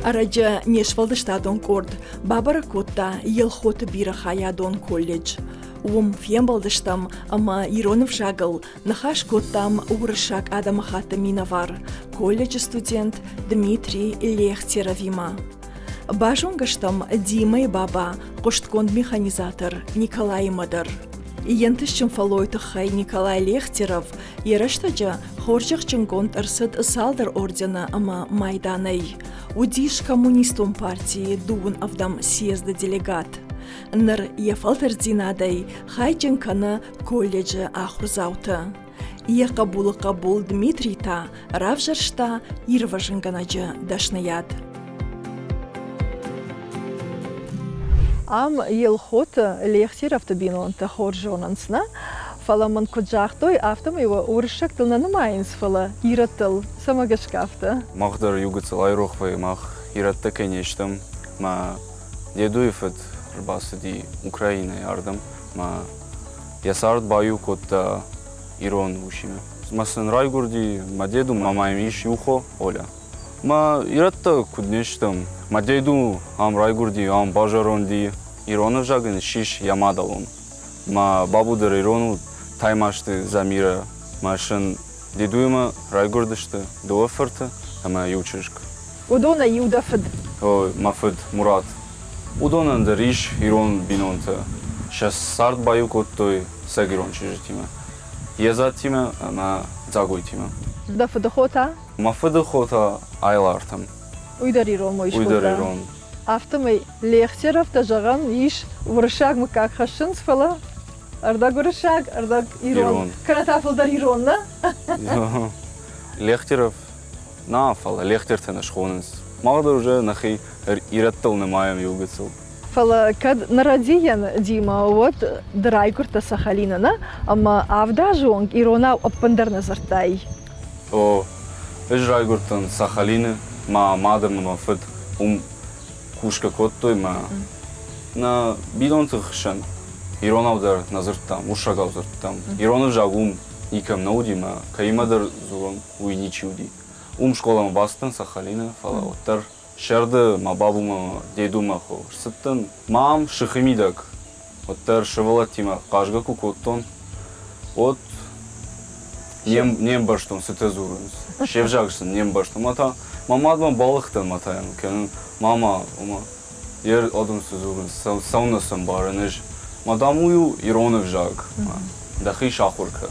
Ӕрӕджы не сфӕлдыстадон къорд бабӕрӕг кодта Елхоты бирӕхайадон колледж. Уым фембӕлдыстӕм ӕмӕ ирон ӕвзагыл ныхас кодтам уырыссаг адӕмыхатты минӕвар, колледжы студент Дмитрий Лехтеровимӕ. Базонгӕ стӕм Димайы баба, хъуыстгонд механизатор Николаимӕ дӕр. Йе нтыстджын фӕллойы тыххӕй Николай Лехтеров йӕ рӕстӕджы хорзӕхджынгонд ӕрцыд цалдӕр ордены ӕмӕ майданӕй. Уыдис коммунистон партийы дыууын ӕвдӕм съезды делегат. Ныр йӕ фӕлтӕрддзинадӕй хайджын кӕны колледжы ахуырдзаутӕ. Йӕ хъӕбулы хъӕбул Дмитрий та равзӕрста ирвӕзынгӕнӕджы дӕсныйад. Ам Елхоты Лехтеровты бинонтӕ хорз зонынц, нӕ? Фӕлӕ мын куыд загътой, афтӕмӕй уӕ уырыссӕгтыл нӕ нымайынц, фӕлӕ ирӕттыл. Цӕмӕ гӕсгӕ афтӕ? Мах дӕр иу гыццыл айрох вӕййы, мах ирӕттӕ кӕй не стӕм. Мӕ дедуйы фыд ӕрбацыди Украинӕйӕ ардӕм, мӕ йӕ цард баиу кодта ирон усимӕ. Мӕ сын райгуырди мӕ деду, мӕ ма йӕм ис иу хо, Оля. Мӕ ирӕттӕ куыд не стӕм, мӕ деду ам райгуырди, ам базӕронди, ирон ӕвзаг ын ссис йӕ мадӕлон. Мӕ бабу дӕр ирон уыд, Таймазты Замирӕ. Мӕ сын дедуимӕ райгуырдысты дыууӕ фырты ӕмӕ иу чызг. Уыдонӕй иу дӕ фыд? Ой, мӕ фыд Мурат. Уыдонӕн дӕр ис ирон бинонтӕ. Сӕ цард баиу кодтой цӕг ирон чызджытимӕ. Едзатимӕ ӕмӕ Дзагойтимӕ. Дӕ фыдыхо та? Мӕ фыдыхо та Айлартӕм. Уый дӕр ирон мой Уый дӕр ирон. Афтӕмӕй Лехтеровтӕ, зӕгъӕн, ис уырыссаг мыггаг хӕссынц, фӕлӕ ӕрдӕг уырыссаг, ӕрдӕг ирон. Кӕнӕ та фылдӕр ирон, нӕ? Лехтеров Нӕ, фӕлӕ лехтертӕ нӕ схонынц. Мах дӕр уже нӕхи ирӕттыл нымайӕм иу гыццыл. Фӕлӕ кӕд нӕ рӕдийӕн, Дима, уӕд ды райгуырдтӕ Сахалины, нӕ? Ӕмӕ авд азы онг иронау ӕппындӕр нӕ дзырдтай. О, ӕз райгуырдтӕн Сахалины, мӕ мад ӕмӕ мӕ фыд уым кусгӕ кодтой мӕ нӕ бинонты хсӕн иронау дӕр нӕ дзырдтам, уырыссагау дзырдтам. Ирон ӕвзаг уым никӕм нӕ уыди мӕ кӕимӕдӕр дзурон, уый ничи уыди. Уым скъоламӕ бацыдтӕн Сахалины, фӕлӕ уӕддӕр сӕрды мӕ бабумӕ, дедумӕ рцыдтӕн. Мам сыхы мидӕг уӕддӕр сывӕллӕттимӕ хъазгӕ куы кодтон, уӕд не мбӕрстон, цытӕ дзурынц. Се взаг сын не мбӕрстон. Мӕ та мӕ мадмӕ балыгътӕн мӕ та йӕм кӕнын, мама, ома, йе адӕм цы дзурынц, цӕуылнӕ сын барын ӕз. Мадам, уый у ирон ӕвзаг, дӕхи сахуыр кӕ.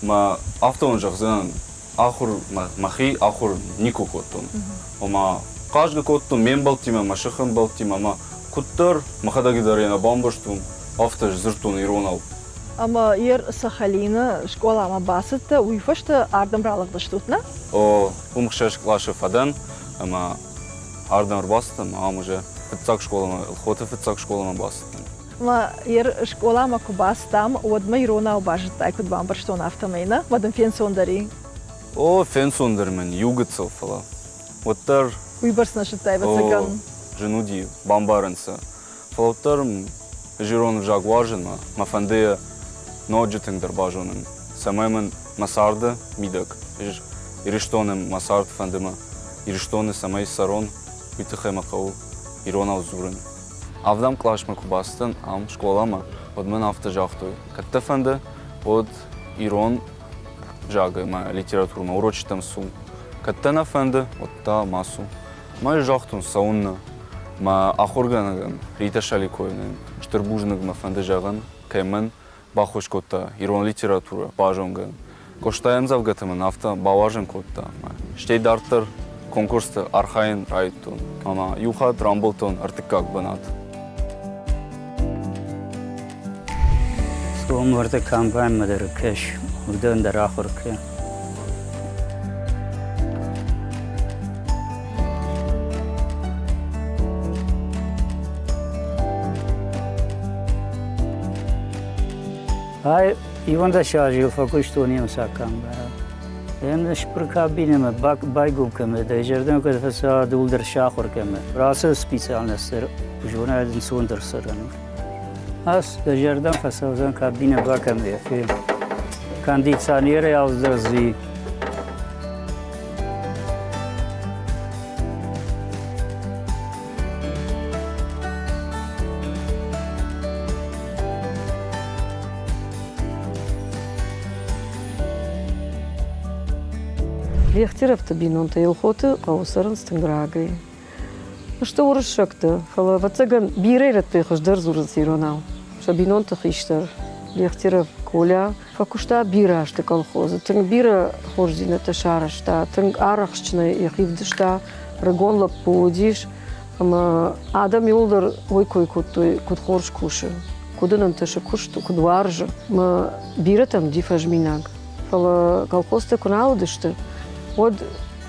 Мӕ афтӕ уын зӕгъдзынӕн, ахуыр мӕхи ахуыр никуы кодтон. Ома хъазгӕ кодтон ме мбӕлттимӕ, мӕ сыхы ӕмбӕлттимӕ ӕмӕ куыддӕр мӕхӕдӕг дӕр йӕ нӕ бамбӕрстон, афтӕ сдзырдтон иронау. Ӕмӕ ер Сахалины скъоламӕ бацыдтӕ, уый фӕстӕ ардӕм ралыгъдыстут, нӕ? О, уым хсӕз къласы фӕдӕн ӕмӕ ардӕм ӕрбацыдтӕн ӕмӕ ам уже фыццаг скъоламӕ, Элхоты фыццаг скъоламӕ бацыдтӕн. Мӕ ер скъоламӕ куы бацыдтам, уӕд мӕ иронау базыдтай, куыд бамбӕрстон, афтӕмӕй, нӕ? Уӕд ын фенцондӕр и? О, фенцондӕр мын иу гыццыл, фӕлӕ уӕддӕр... Уыйбӕрц нӕ зыдтай, ӕвӕццӕгӕн. Зын уыди бамбарын сӕ. Фӕлӕ уӕддӕр ӕз ирон ӕвзаг уарзын мӕ, мӕ фӕнды йӕ ноджы тынгдӕр базонын, цӕмӕй мын мӕ царды мидӕг ӕз Ирыстоны мӕ цард фӕнды мӕ Ирыстоны цӕмӕй цӕрон, уый тыххӕй мӕ хъӕуы иронау дзурын. Ӕвдӕм къласмӕ куы бацыдтӕн ам скъоламӕ, уӕд мын афтӕ загътой, кӕд дӕ фӕнды, уӕд ирон ӕвзаг ӕмӕ литературӕмӕ урочытӕм цу. Кӕд дӕ нӕ фӕнды, уӕд та ма цу. Мӕ ӕз загътон, цӕуыннӕ. Мӕ ахуыргӕнӕгӕн Ритӕ Шаликоевнӕйӕн стыр бузныг мӕ фӕнды зӕгъын, кӕй мын баххуыс кодта ирон литературӕ базонгӕ. Къостайы ӕмдзӕвгӕтӕ мын афтӕ бауарзын кодта, ӕмӕ стӕй дарддӕр конкурсты архайын райдыдтон ӕмӕ иу хатт рамбылдтон ӕртыккаг бынат. Сомвӕрты комбайнмӕ дӕр кӕс, уыдон дӕр ахуыр кӕн. Ай иуӕндӕс азы фӕкуыстон немыцаг комбайныл. Ӕмӕ спыр кабинӕмӕ байгом кӕмӕ дӕ зӕрдӕмӕ кӕд фӕцӕуа, дыууылдӕр сахуыр кӕмӕ. Рацы специальность дӕр зонӕ ӕнцондӕр цӕрӕн у. Ас дӕ зӕрдӕм фӕцӕудзӕн кабинӕ бакӕмӕ, кондиционерӕй алцыдӕр дзы. Лехтеровты бинонтӕ Елхоты хъӕуы цӕрынц тынг рагӕй. Сты уырыссӕгтӕ, фӕлӕ, ӕвӕццӕгӕн, бирӕ ирӕттӕй хуыздӕр дзурынц иронау. Сӕ бинонты хистӕр Лехтеров Коля фӕкуыста бирӕ азты колхозы, тынг бирӕ хорздзинӕдтӕ сарӕзта, тынг арӕхстджынӕй йӕхи вдыста, ӕрыгон лӕппу уыдис, ӕмӕ адӕм иууылдӕр уый кой кодтой, куыд хорз кусы, куыд ын ӕнтысы куыст, куыд уарзы. Ӕмӕ бирӕтӕм уыди фӕзминаг. Фӕлӕ колхозтӕ куы нал уыдысты, уӕд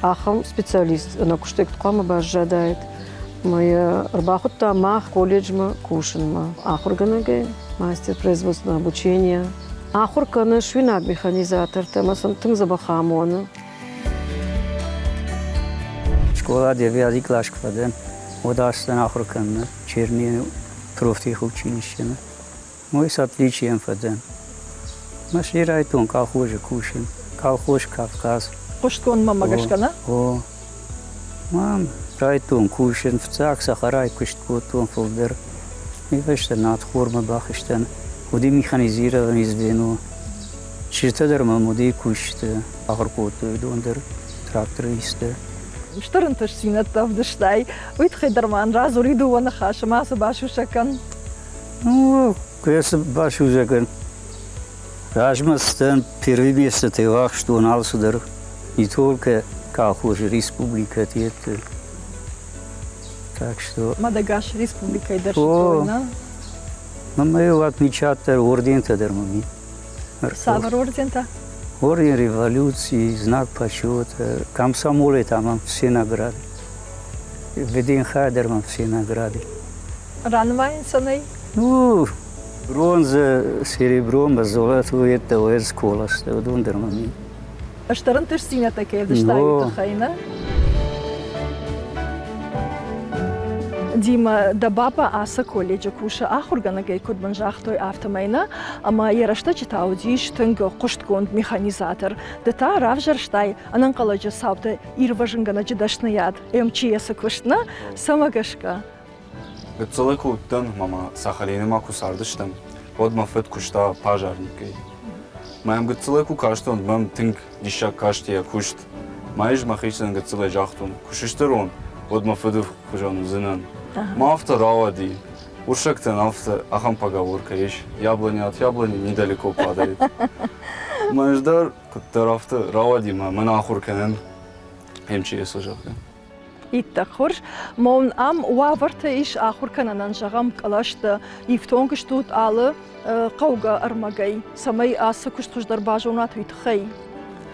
ахӕм специалист ӕнӕкуыстӕй куыд хъуамӕ баззадаид. Ӕмӕ йӕ ӕрбахуыдта мах колледжмӕ кусынмӕ ахуыргӕнӕгӕй, мастер производственного обучения. Ахуыр кӕны суинаг механизатортӕ ӕмӕ сын тынг дзӕбӕх амоны. Скъола девяти кълас куы фӕдӕн, уӕд ацыдтӕн ахуыр кӕнынмӕ Чермены профтехучилищемӕ. Мой с отличием фӕдӕн. Мӕ сирайтон колхозы кусын, колхоз Кавказ. Хъуыстгонд мӕмӕ гӕсгӕ нӕ? О. Мам, райдтон кусын, фыццаг сахарӕй куыст кодтон фылдӕр. Уый фӕстӕ надхормӕ бахызтӕн. Уыди механизированный звено. Чызджытӕ дӕр мӕм уыди кусджытӕ, ахуыр кодтой уыдон дӕр трактористтӕ. Стыр ӕнтыстдзинӕдтӕ ӕвдыстай. Уый тыххӕй дӕр ма радзури дыууӕ ныхасы, ма цы басусӕг кӕн. Ну, кӕцы басусӕгӕн. Размӕ цыдтӕн первый место уӕхстон алцыдӕр. Не только колхозы, республикӕты это. Так что... Мадагас республикӕйы дӕр сыдтой, нӕ? Мӕ отмечат дӕр, ордентӕ дӕр мӕм Цавӕр ордентӕ? Орден революции, знак почета, комсомоле там все награды. ВДНХ дӕр мӕм все награды. Ранымайын сӕ нӕй? Ну, бронза, серебро, золото, это ОС колосты, уыдон дӕр мӕм и. Стыр ӕнтыстдзинӕдтӕ кӕй ӕвдыстай уый тыххӕй, нӕ? Дима, дӕ баба ацы колледжы кусы ахуыргӕнӕгӕй, куыд мын загътой, афтӕмӕй нӕ, ӕмӕ йӕ рӕстӕджы та уыдис тынг хъуыстгонд механизатор. Ды та равзӕрстай ӕнӕнхъӕлӕджы цауты ирвӕзынгӕнӕджы дӕсныйад МЧС-ы куыст, нӕ? Цӕмӕ гӕсгӕ? Гыццылы куы уыдтӕн ӕмӕ ма Сахалины ма куы цардыстӕм, уӕд мӕ фыд куыста пожарникӕй. Мӕм гыццылӕй куы кастон, мӕм тынг диссаг касти йӕ куыст. Ма ӕз мӕхицӕн гыццылӕй загътон, куы сыстыр уон, уӕд мӕ фыды хуызӕн уыдзынӕн. Ма афтӕ рауади. Уырыссӕгтӕн афтӕ ахӕм поговоркӕ ис: яблоня от яблони недалеко падает. Мӕ ӕз дӕр куыддӕр афтӕ рауади мӕ мӕн ахуыр кӕнын МЧС-ы, зӕгъгӕ. Иттӕг хорз. Мон ам уавӕртӕ ис ахуыр кӕнынӕн, зӕгъӕм, кълӕсты ифтонг стут алы хъӕугӕ ӕрмӕгӕй, цӕмӕй ацы куыст хуыздӕр базонат, уый тыххӕй.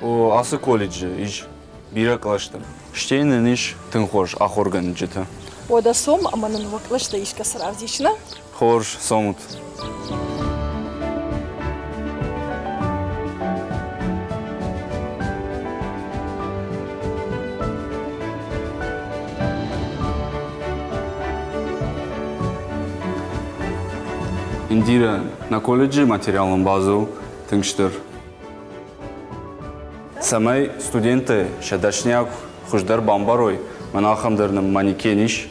О, ацы колледжы ис бирӕ кълӕстӕ. Стӕй нын ис тынг хорз ахуыргӕнджытӕ. Уӕдӕ цом ӕмӕ нын уӕ кълӕстӕ искӕцы равдис, нӕ? Хорз, цомут. Индира, нӕ колледжы материалон базӕ у тынг стыр. Цӕмӕй студенттӕ сӕ дӕсниаг хуыздӕр бамбарой, мӕн ахӕм дӕр нын манекен ис,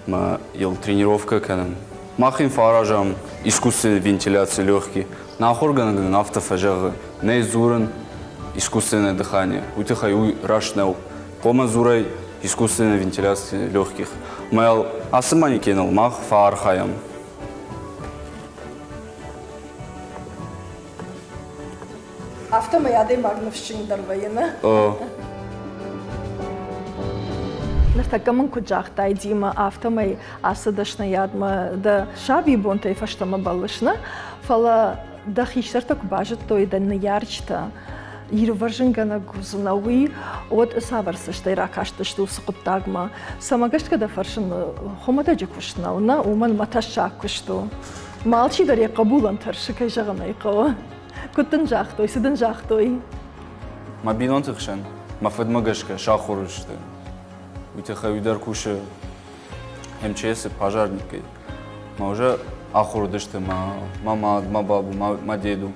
ӕмӕ йыл тренировкӕ кӕнӕм. Мах ын фӕаразӕм искусственный вентиляци легкий. Нӕ ахуыргӕнӕг нын афтӕ фӕзӕгъы, нӕй дзурын искусственное дыхание, уый тыххӕй уый раст нӕу. Хъуамӕ дзурай искусственная вентиляция легких. Мӕ ацы манекеныл мах фӕархайӕм. Афтӕмӕй адӕймаг ныфсджындӕр вӕййы, нӕ? Ныртӕккӕ мын куыд загътай, Дима, афтӕмӕй ацы дӕсныйадмӕ дӕ сабибонтӕй фӕстӕмӕ бӕллыс, нӕ? Фӕлӕ дӕ хистӕртӕ куы базыдтой, дӕ ныййарджытӕ ирвӕзынгӕнӕг уыдзынӕ, уый, уӕд цавӕр цӕстӕй ракастысты уыцы хъуыддагмӕ? Цӕмӕ гӕсгӕ дӕ фӕрсын, хуымӕтӕджы куыст нӕу, нӕ? Уымӕн мӕ тӕссаг куыст у. Ма алчидӕр йӕ хъӕбулӕн тӕрсы, кӕй зӕгъын ӕй хъӕуы. Куыд дын загътой, цы дын загътой? Мӕ бинонты хсӕн мӕ фыдмӕ гӕсгӕ сахуыр сты. Уый тыххӕй уый дӕр кусы МЧС-ы пожарникӕй. Мӕ уже ахуыр уыдысты мӕ мӕ мад, мӕ бабу, мӕ, мӕ деду.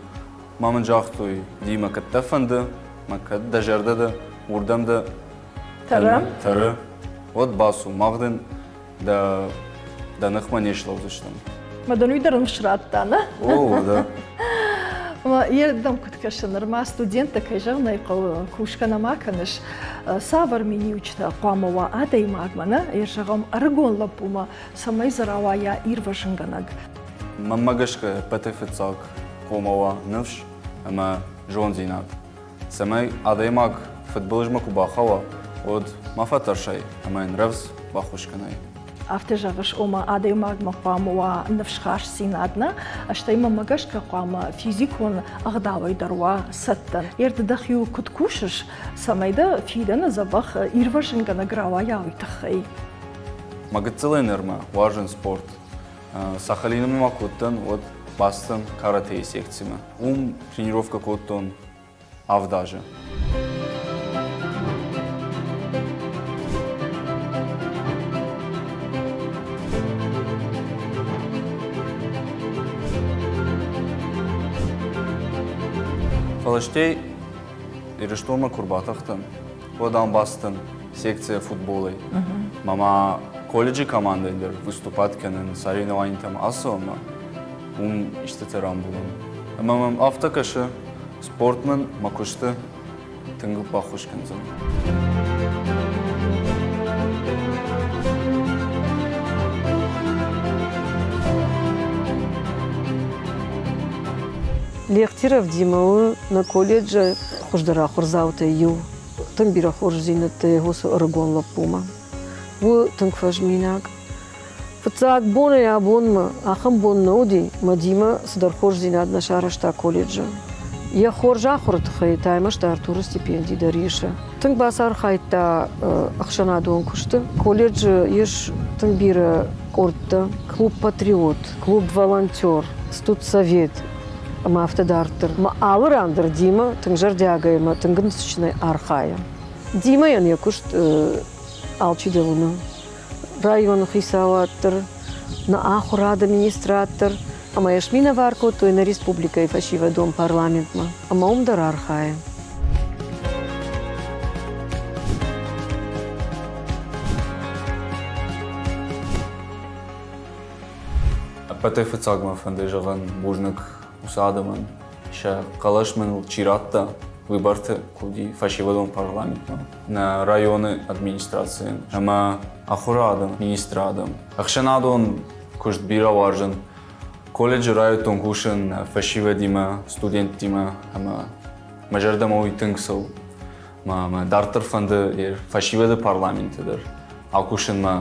Мӕ мын загътой, Дима, кӕд дӕ фӕнды, мӕ кӕд дӕ зӕрдӕ дӕ, уырдӕм дӕ Тӕры? Тӕры. Уӕд бацу, мах дын дӕ дӕ ныхмӕ не слӕудзыстӕм. Мӕ дын уый дӕр ныфс радта, нӕ? О, да. Ӕмӕ йе рдӕм куыд кӕсы, нырма студенттӕ, кӕй зӕгъын ӕй хъӕуы, кусгӕ нӕма кӕныс, цавӕр миниуджытӕ хъуамӕ уа адӕймагмӕ, нӕ, йе зӕгъӕм, ӕрыгон лӕппумӕ, цӕмӕй дзы рауайа ирвӕзынгӕнӕг? Мӕнмӕ гӕсгӕ, ӕппӕты фыццаг хъуамӕ уа ныфс ӕмӕ зондзинад. Цӕмӕй адӕймаг фыдбылызмӕ куы бахауа, уӕд ма фӕтӕрсай ӕмӕ йын рӕвдз баххуыс кӕнай. Афтӕ зӕгъыс, ома адӕймагмӕ хъуамӕ уа ныфсхастдзинад, нӕ? Стӕй мӕмӕ гӕсгӕ хъуамӕ физикон ӕгъдауӕй дӕр уа цӕттӕ. Ерды дӕхиуыл куыд кусыс, цӕмӕй дӕ фидӕны дзӕбӕх ирвӕзынгӕнӕг рауайа, уый тыххӕй? Мӕ гыццылӕй нырмӕ уарзын спорт. Сахалины ма куы уыдтӕн, уӕд бацыдтӕн каратейы секцимӕ. Уым тренировкӕ кодтон 7 азы. Фӕлӕ стӕй Ирыстонмӕ куы рбатахтӕн, уӕд ам бацыдтӕн секцийӕ футболӕй. Мӕ ма колледжы командӕйы дӕр выступать кӕнын, соревнованийтӕм ацӕуӕм ӕмӕ уым истытӕ рамбулӕм. Ӕмӕ мӕм афтӕ кӕсы, спорт мын мӕ куысты тынг баххуыс кӕндзӕн. Лехтиров Дима у нӕ колледжы хуыздӕр ахуырдзаутӕй иу. Тынг бирӕ хорздзинӕдтӕ уыцы ӕрыгон лӕппумӕ. У тынг фӕзминаг. Фыццаг бонӕй абонмӕ ахӕм бон нӕ уыди, мӕ Дима цыдӕр хорздзинад нӕ сарӕзта колледжы. Йӕ хорз ахуыры тыххӕй Таймӕзты Артуры стипенди дӕр исы. Тынг бацархайдта ӕхсӕнадон куысты. Колледжы ис тынг бирӕ къордтӕ. Клуб «Патриот», клуб «Волонтер», студсовет ӕмӕ афтӕ дарддӕр. Мӕ алы ран дӕр Дима тынг зӕрдиагӕй ӕмӕ тынг ӕнтыстджынӕй архайы. Димайӕн йӕ куыст алчидӕр уыны. Районы хицауад дӕр, нӕ ахуырады министрад дӕр ӕмӕ йӕ сминӕвар кодтой нӕ республикӕйы фӕсивӕдон парламентмӕ ӕмӕ уым дӕр архайы. Ӕппӕтӕй фыццаг мӕ фӕнды зӕгъын бузныг уыцы адӕмӕн, сӕ хъӕлӕс мын чи радта, выборты куы уыди фӕсивӕдон парламентмӕ, нӕ районы администрацийӕн ӕмӕ ахуырады министрадӕн. Ӕхсӕнадон куыст бирӕ уарзын. Колледжы райдыдтон кусын фӕсивӕдимӕ, студенттимӕ ӕмӕ мӕ зӕрдӕмӕ уый тынг цӕуы. Мӕ дарддӕр фӕнды фӕсивӕды парламенты дӕр акусын мӕ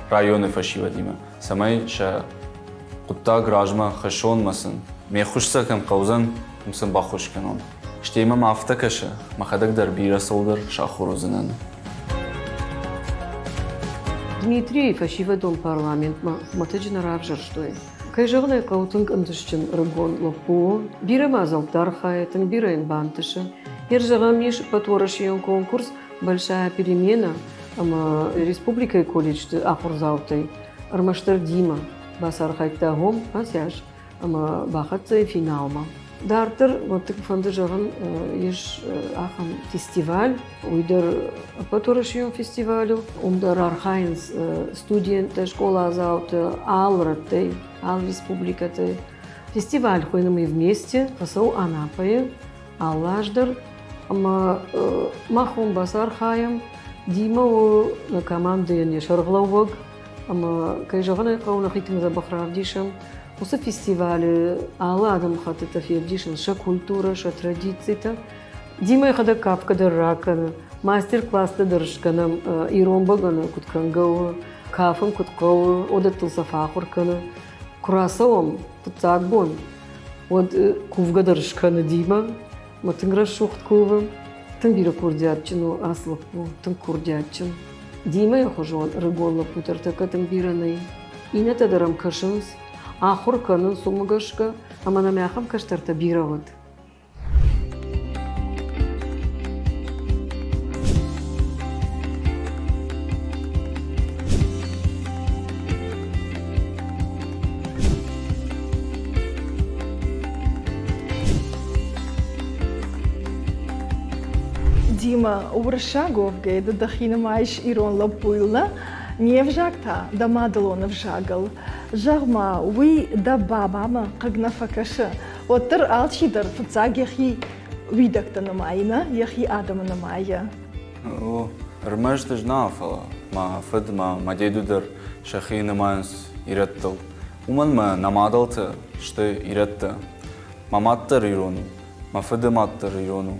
районы фӕсивӕдимӕ, цӕмӕй сӕ хъуыддаг размӕ хӕссон мӕ сын ме ххуыс сӕ кӕм хъӕудзӕн, уым сын баххуыс кӕнон. Стӕй мӕм афтӕ кӕсы, мӕхӕдӕг дӕр бирӕ цӕуылдӕр сахуыр уыдзынӕн. Дмитрийы фӕсивӕдон парламентмӕ хуымӕтӕджы нӕ равзӕрстой. Кӕй зӕгъын ӕй хъӕуы, тынг ӕнтыстджын ӕрыгон лӕппу у. Бирӕ мадзӕлтты архайы, тынг бирӕ йын бантысы. Йе зӕгъӕм ис ӕппӕтуӕрӕсейон конкурс «Большая перемена» ӕмӕ республикӕйы колледжты ахуырдзаутӕй ӕрмӕстдӕр Дима бацархайдта гом ацӕз ӕмӕ бахӕццӕ финалмӕ. Дарддӕр мӕ тынг фӕнды зӕгъын, ис ахӕм фестиваль, уый дӕр ӕппӕтуӕрӕсейон фестиваль у. Уым дӕр архайынц студенттӕ, скъоладзаутӕ алы рӕттӕй, алы республикӕтӕй. Фестиваль хуыйны «Мы вместе», фӕцӕуы Анапӕйы алы аз дӕр. Ӕмӕ мах уым бацархайӕм. Дима у нӕ командӕйӕн йӕ сӕргълӕууӕг. Ӕмӕ, кӕй зӕгъын ӕй хъӕуы, нӕхи тынг дзӕбӕх равдисӕм. Уыцы фестивалы алы адӕмыхӕттытӕ февдисынц сӕ культурӕ, сӕ традицитӕ. Дима йӕхӕдӕг кафгӕ дӕр ракӕны, мастер-класстӕ дӕр скӕнӕм, ирон бӕгӕны куыд кӕнгӕ у, кафын куыд хъӕуы, уыдӕттыл сӕ фӕахуыр кӕны. Куы рацӕуӕм фыццаг бон, уӕд кувгӕ дӕр скӕны Дима, мӕ тынг рӕсугъд кувы. Тынг бирӕ курдиатджын у ацы лӕппу, тынг курдиатджын. Димайы хуызон ӕрыгон лӕппутӕ ӕртӕккӕ тынг бирӕ нӕй. Иннӕтӕ дӕр ӕм кӕсынц, ахуыр кӕнынц уымӕ гӕсгӕ, ӕмӕ нӕм ахӕм кӕстӕртӕ бирӕ уыд. Дима, уырыссаг уӕвгӕйӕ ды дӕхи нымайыс ирон лӕппуйыл, нӕ? Не взаг та дӕ мадӕлон ӕвзагыл. Зӕгъ-ма, уый дӕ бабамӕ хъыг нӕ фӕкӕсы? уӕддӕр алчидӕр фыццаг йӕхи уидӕгтӕ нымайы, нӕ? Йӕхи адӕмы нымайы. О, ӕрмӕст ӕз нӕ, фӕлӕ мӕ фыд мӕ мӕ деду дӕр сӕхи нымайынц ирӕттыл. Уымӕн мӕ нӕ мадӕлтӕ сты ирӕттӕ. Мӕ мад дӕр ирон у, мӕ фыды мад дӕр ирон у,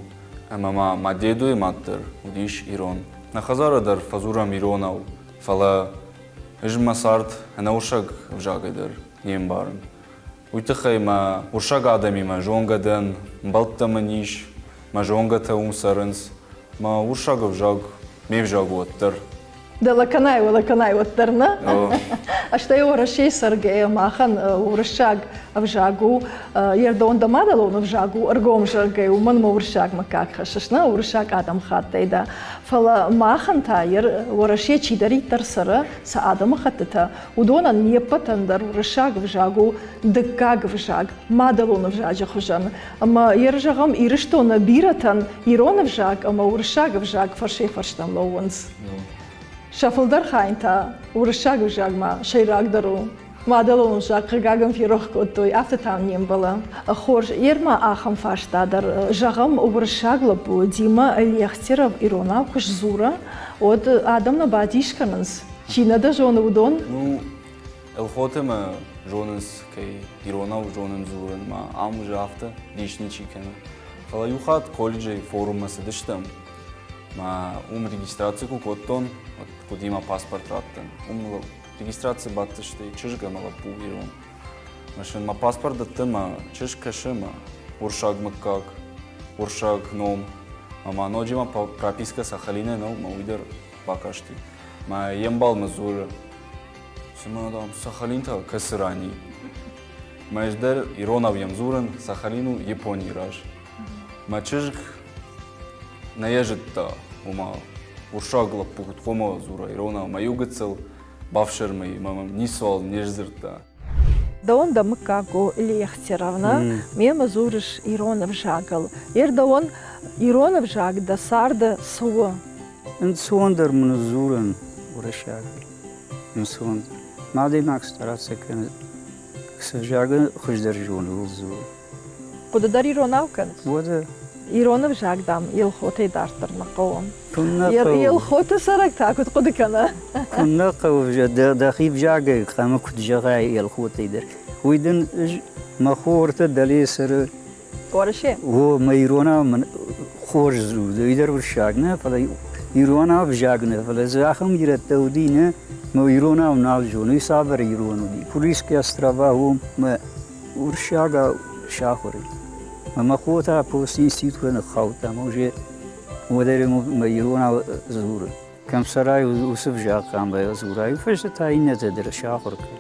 ӕмӕ ма мӕ дедуйы мад дӕр уыдис ирон. Нӕ хӕдзары дӕр фӕдзурӕм иронау, фӕлӕ ӕз мӕ цард ӕнӕуырсаг ӕвзагӕй дӕр не мбарын. Уый тыххӕй мӕ уырсаг адӕмимӕ зонгӕ дӕн, ӕмбӕлттӕ мын ис, мӕ зонгӕтӕ уым цӕрынц. Мӕ уырсаг ӕвзаг ме взаг уӕддӕр. Дӕлӕ кӕнай, уӕлӕ кӕнай, уӕддӕр нӕ. Стӕй Уӕрӕсейы цӕргӕйӕ махӕн уырыссаг ӕвзаг у, ердон дӕ мадӕлон ӕвзаг у, ӕргом зӕгъгӕ, уымӕн мӕ уырыссаг мыггаг хӕссыс, нӕ уырыссаг адӕмхаттӕй дӕ. Фӕлӕ махӕн та Уӕрӕсе чидӕриддӕр цӕры, сӕ адӕмыхӕттытӕ, уыдонӕн не ппӕтӕн дӕр уырыссаг ӕвзаг у дыккаг ӕвзаг, мадӕлон ӕвзаджы хуызӕн. Ӕмӕ йӕ зӕгъӕм, Ирыстоны бирӕтӕн ирон ӕвзаг ӕмӕ уырыссаг ӕвзаг фӕрсӕй-фӕрстӕм лӕууынц. Сӕ фылдӕр хайын та уырыссаг ӕвзагмӕ сӕйрагдӕр у. Мадӕлон ӕвзаг хъыгагӕн ферох кодтой, афтӕ та не мбӕлы. Хорз, ерма ахӕм фарста дӕр, зӕгъӕм, уырыссаг лӕппу Дима Лехтеров иронау куы сдзура, уӕд адӕм нӕ бадис кӕнынц, чи нӕ дӕ зоны, уыдон? Ну, Елхоты мӕ зонынц, кӕй иронау зонын дзурын, ма ам уже афтӕ дис ничи кӕны. Фӕлӕ иу хатт колледжы форуммӕ цыдыстӕм, мӕ уым регистраци куы кодтон, уӕд хъуыди мӕ паспорт раттын. Уым регистраци бадтысты чызг ӕмӕ лӕппу ирон. Мӕ сын мӕ паспорт дӕтты, мӕ чызг кӕсы мӕ уырыссаг мыггаг, уырыссаг ном, ӕмӕ ноджы мӕ пропискӕ Сахалинӕй нӕу, мӕ уый дӕр бакасти. Мӕ йе мбал мӕ дзуры, цымӕ, дам, Сахалин та кӕцы ран и? Мӕ ӕз дӕр иронау йӕм дзурын, Сахалин у Японийы раз. Мӕ чызг нӕ йӕ зыдта, ома уырыссаг лӕппу куыд хъуамӕ дзура иронау. Мӕ иу гыццыл бафсӕрмы и, мӕ мӕм ницыуал не сдзырдта. Дӕуӕн дӕ мыггаг у Лехтеровна, мемӕ дзурыс ирон ӕвзагыл. Ер дӕуӕн ирон ӕвзаг дӕ царды цы у? Ӕнцондӕр мын у дзурын уырыссагӕй. Ӕнцондӕр. Адӕймаг стараться кӕны, цы ӕвзагы хуыздӕр зоны, ууыл дзуры. Хъуыды дӕр иронау кӕныс? Уӕдӕ. Ирон ӕвзаг, дам, Елхотӕй дарддӕр нӕ хъӕуы. Куыннӕ хъӕуы? Елхоты цӕрӕг та куыд хъуыды кӕны? Куыннӕ хъӕуы, дӕхи взагӕй ӕмӕ куыд зӕгъай Елхотӕй дӕр. Уый дын мӕ хортӕ дӕле цӕры. Уӕрӕсе? О, мӕ иронау мын хорз дзуры. Уый дӕр уырыссаг нӕ, фӕлӕ иронау ӕвзаг нӕ, фӕлӕ дзы ахӕм ирӕттӕ уыди, нӕ, мӕ иронау нал зоны. Уый цавӕр ирон уыди? Курильские острова, уым мӕ уырыссагау сахуыр и. Мӕ хо та постинститутмӕ ныххаудта, ӕмӕ уже уӕдӕй мӕ иронау дзуры. Кӕм цӕрай, уыцы взаг хъуамӕ дзурай, фӕстӕ та иннӕтӕ дӕр сахуыр кӕн.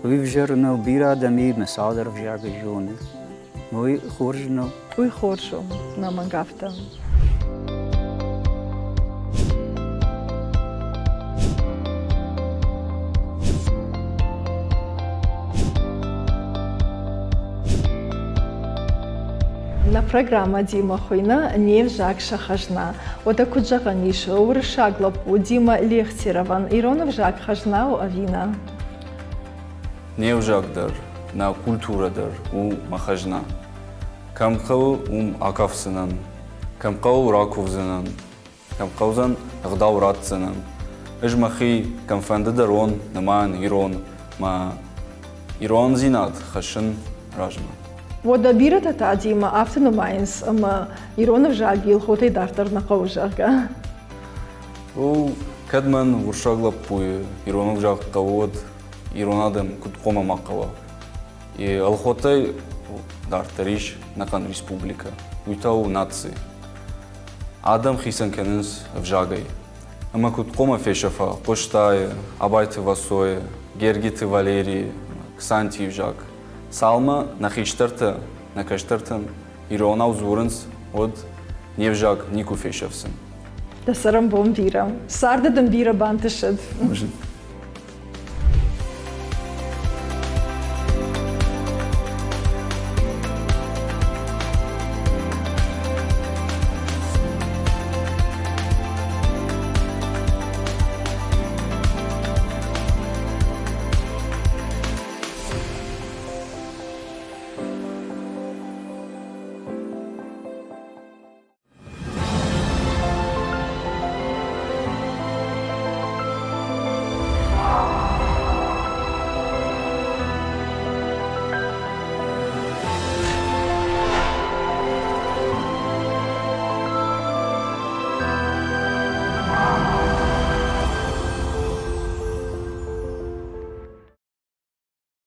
Уый ӕвзӕр нӕу, бирӕ адӕм имӕ цалдӕр ӕвзагы зоны. Уый хорз нӕу. Уый хорз у, нӕмӕнг афтӕ. Нӕ программӕ Дима хуыйны «Не взаг сӕ хӕзна». Уӕдӕ куыд зӕгъӕн ис, уырыссаг лӕппу Дима Лехтеровӕн ирон ӕвзаг хӕзна у ӕви нӕ? Не взаг дӕр, нӕ культурӕ дӕр у мӕ хӕзна. Кӕм хъӕуы, уым акафдзынӕн, кӕм хъӕуы, ракувдзынӕн, кӕм хъӕудзӕн, ӕгъдау ратдзынӕн. Ӕз мӕхи кӕмфӕнды дӕр уон, нымайын ирон, мӕ ирондзинад хӕссын размӕ. Уӕдӕ бирӕтӕ та Дима афтӕ нымайынц, ӕмӕ ирон ӕвзаг Елхотӕй дарддӕр нӕ хъӕуы, зӕгъгӕ. О, кӕд мӕн уырыссаг лӕппуйы ирон ӕвзаг хъӕуы, уӕд ирон адӕм куыд хъуамӕ ма хъӕуа? Елхотӕй дарддӕр ис ӕнӕхъӕн республикӕ. Уый та у наци. Адӕм хицӕн кӕнынц ӕвзагӕй. Ӕмӕ куыд хъуамӕ фесӕфа Къостайы, Абайты Васойы, Гергиты Валерийы, Ксантийы ӕвзаг? Цалынмӕ нӕ хистӕртӕ, нӕ кӕстӕртӕн иронау дзурынц, уӕд не взаг никуы фесӕфдзӕн. Дӕ цӕрӕнбон бирӕ. Царды дын бирӕ бантысӕд.